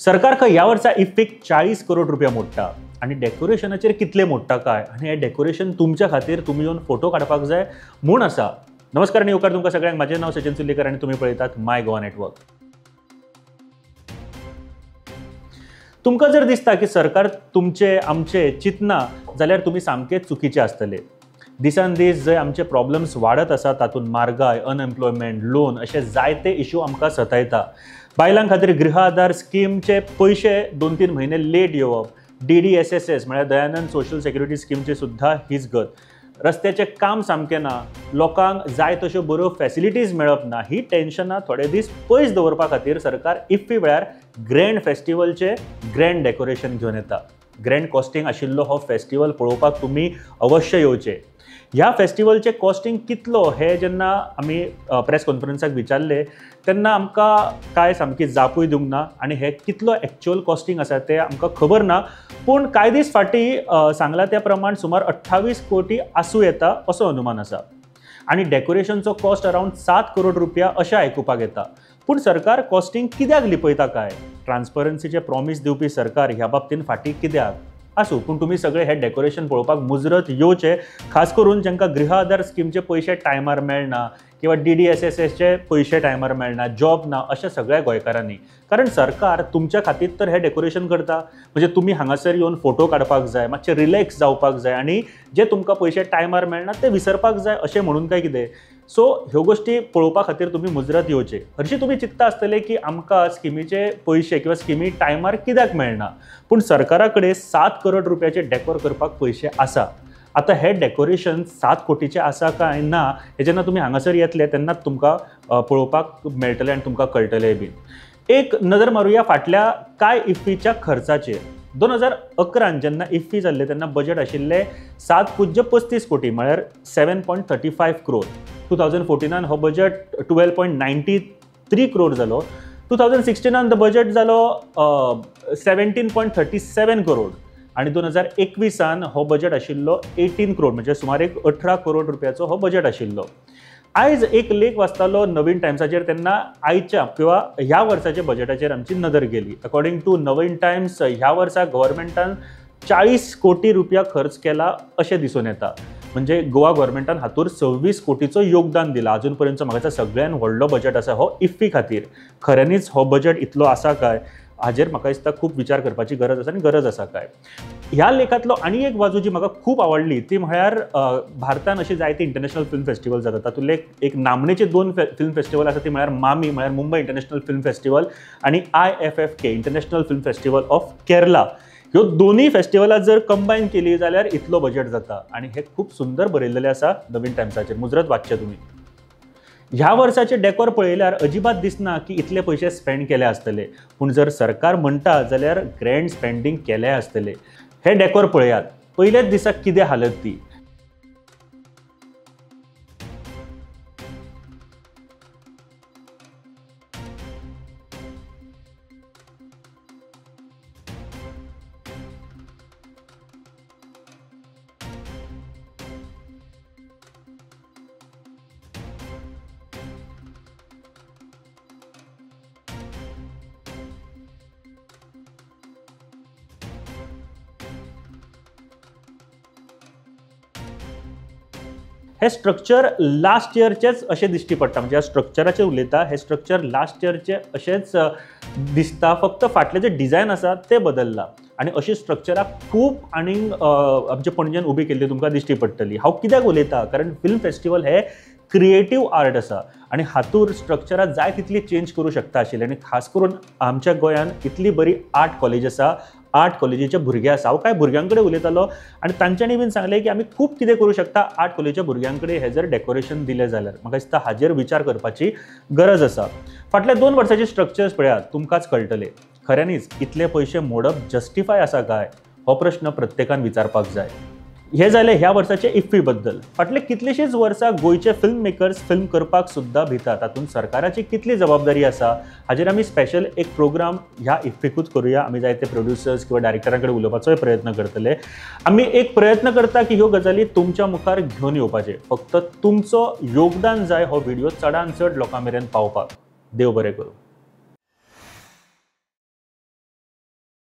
सरकार खंय ह्या वर्सा इफ्फीक 40 करोड रुपया मोडटा आनी डेकोरेशनाचेर कितले मोडटा काय, आनी हें डेकोरेशन तुमच्या खातीर तुमी येवन फोटो काडपाक जाय म्हूण आसा। नमस्कार आनी येवकार तुमकां सगळ्यांक। म्हाजें नांव सचिन सुर्लीकर आनी तुमी पळयतात माय गोवा नेटवर्क। तुमकां जर दिसता की सरकार तुमचे आमचे चिंतना जाल्यार तुमी सामके चुकीचे आसतले। दिसान दीस जंय आमचे प्रॉब्लम्स वाडत आसा तातूंत म्हारगाय, अनएम्प्लॉयमेंट, लोन अशे जायते इश्यू आमकां सतायता। बायलां खातीर गृह आधार स्किमचे पयशे 2-3 म्हयने लेट येवप, DDSSS म्हळ्यार दयानंद सोशल सेक्युरिटी स्किमची सुद्दां हीच गत, रस्त्याचें काम सामकें ना, लोकांक जाय तश्यो बऱ्यो फॅसिलिटीज मेळप ना, ही टेन्शनां थोडे दीस पयस दवरपा खातीर सरकार इफ्फी वेळार ग्रँड फेस्टिवलचें ग्रँड डेकोरेशन घेवन येता। ग्रँड कॉस्टिंग आशिल्लो हो फेस्टिवल पळोवपाक तुमी अवश्य येवचे। ह्या फेस्टिवलचें कॉस्टिंग कितलो हें जेन्ना आमी प्रेस कॉन्फरन्साक विचारलें तेन्ना आमकां कांय सामकी जापूय दिवंक ना आनी हें कितलो एक्चुअल कॉस्टिंग आसा तें आमकां खबर ना। पूण कांय दीस फाटीं सांगलां त्या प्रमाण सुमार 28 कोटी आसूं येता असो अनुमान आसा आनी डेकोरेशनचो कॉस्ट अरावंड 7 करोड रुपया अशें आयकुपाक येता। पूण सरकार कॉस्टिंग कित्याक लिपयता काय? ट्रान्सपरन्सीचें प्रॉमीस दिवपी सरकार ह्या बाबतीन फाटीं कित्याक? आसूं, पूण तुमी सगळे हे डेकोरेशन पळोवपाक मुजरत येवचे, खास करून जांकां गृह आधार स्किमचे पयशे टायमार मेळना किंवा DDSSSचे पयशे टायमार मेळना, जॉब ना, अशा सगळ्या गोंयकारांनी। कारण सरकार तुमच्या खातीर तर हे डेकोरेशन करता, म्हणजे तुमी हांगासर येवन फोटो काडपाक जाय, मातशे रिलॅक्स जावपाक जाय आनी जे तुमकां पयशे टायमार मेळना ते विसरपाक जाय अशें म्हणून काय कितें? सो ह्यो गोश्टी पळोवपा खातीर तुमी मुजरत येवचे। हरशीं तुमी चिंत्ता आसतले की आमकां स्किमीचे पयशे किंवा स्किमी टायमार कित्याक मेळना, पूण सरकारा कडेन 7 करोड रुपयाचे डेकोर करपाक पयशे आसा। आतां हें डेकोरेशन 7 कोटीचें आसा काय ना हें जेन्ना तुमी हांगासर येतले तेन्ना तुमकां पळोवपाक मेळटलें आनी तुमकां कळटलें बीन। एक नदर मारुया फाटल्या कांय इफ्फीच्या खर्चाचेर। 2011 जेन्ना इफ्फी जाल्लें तेन्ना बजेट आशिल्लें 7.35 कोटी म्हळ्यार 7.35 क्रोर। 2014 हो बजेट 12.93 क्रोर जालो। 2016 the budget जालो 17.37 करोड आनी 2021 हो बजेट आशिल्लो 18 करोड म्हणजे सुमार एक 18 करोड रुपयाचो हो बजेट आशिल्लो। आयज एक लेख वाचतालो नवीन टायम्साचेर तेन्ना आयच्या किंवा ह्या वर्साच्या बजेटाचेर आमची नदर गेली। अकॉर्डिंग टू नवीन टायम्स ह्या वर्सा गव्हर्मेंटान 40 कोटी रुपया खर्च केला अशें दिसून येता। म्हणजे गोवा गव्हर्मेंटान हातूर 26 कोटीचो योगदान दिला। अजून पर्यंतचो म्हाका सगळ्यान व्हडलो बजेट आसा हो इफ्फी खातीर। खऱ्यांनीच हो बजेट इतलो आसा काय हाजेर म्हाका दिसता खूब विचार करपाची गरज आसा आनी गरज आसा काय। ह्या लेखांतलो आनी एक बाजू जी म्हाका खूब आवडली ती म्हळ्यार भारतान अशी जायते इंटरनॅशनल फिल्म फेस्टिवल जाता तातूंतले एक नामनेचे 2 फिल्म फेस्टिवल आसा ती म्हळ्यार मामी म्हळ्यार मुंबय इंटरनॅशनल फिल्म फेस्टिवल आनी IFFK international film festival of Kerala. ह्यो दोनूय फेस्टिवलां जर कंबायन केली जाल्यार इतलो बजेट जाता आनी हें खूब सुंदर बरयल्लें आसा नवीन टायम्साचेर, मुजरत वाचचें तुमी। ह्या वर्साचे डेकोर पळयल्यार अजिबात दिसना की इतले पयशे स्पेंड केले आसतले, पूण जर सरकार म्हणटा जाल्यार ग्रँड स्पेंडींग केले आसतले। हे डेकोर पळयात, पयल्याच दिसा कितें हालत ती। हे स्ट्रक्चर लास्ट इयरचेच अशें दिश्टी पडटा, म्हणजे ह्या स्ट्रक्चराचेर उलयता, हे स्ट्रक्चर लास्ट इयरचे अशेंच दिसता, फक्त फाटलें जें डिजायन आसा तें बदल्लां आनी अशीं स्ट्रक्चरां खूब आनी आमच्या पणजेन उबी केल्ली तुमकां दिश्टी पडटली। हांव कित्याक उलयता, कारण फिल्म फेस्टिवल हे क्रिएटीव आर्ट आसा आनी हातूर स्ट्रक्चरां जाय तितली चेंज करूं शकता आशिल्ली आनी खास करून आमच्या गोंयांत इतली बरी आर्ट कॉलेज आसा, आर्ट कॉलेजीचे भुरगे आसा। हांव कांय भुरग्यां कडेन उलयतालो आनी तांच्यांनी बीन सांगलें की आमी खूब कितें करूं शकता आर्ट कॉलेजीच्या भुरग्यां कडेन हें जर डेकोरेशन दिलें जाल्यार। म्हाका दिसता हाजेर विचार करपाची गरज आसा। फाटल्या 2 वर्साचे स्ट्रक्चर्स पळयात, तुमकांच कळटलें खऱ्यांनीच इतले पयशे मोडप जस्टिफाय आसा काय हो प्रश्न प्रत्येकान विचारपाक जाय। हे जालें ह्या वर्साचे इफ्फी बद्दल। फाटले कितलेशेच वर्सां गोंयचे फिल्म मेकर्स फिल्म करपाक सुद्दां भितात, तातूंत सरकाराची कितली जबाबदारी आसा हाजेर आमी स्पेशल एक प्रोग्राम ह्या इफ्फीकूच करुया। आमी जायते प्रोड्युसर्स किंवा डायरेक्टरां कडेन उलोवपाचोय प्रयत्न करतले। आमी एक प्रयत्न करता की ह्यो गजाली तुमच्या मुखार घेवन येवपाचे, फक्त तुमचो योगदान जाय हो व्हिडिओ चडान चड लोकां मेरेन पावपाक। देव बरें करूं।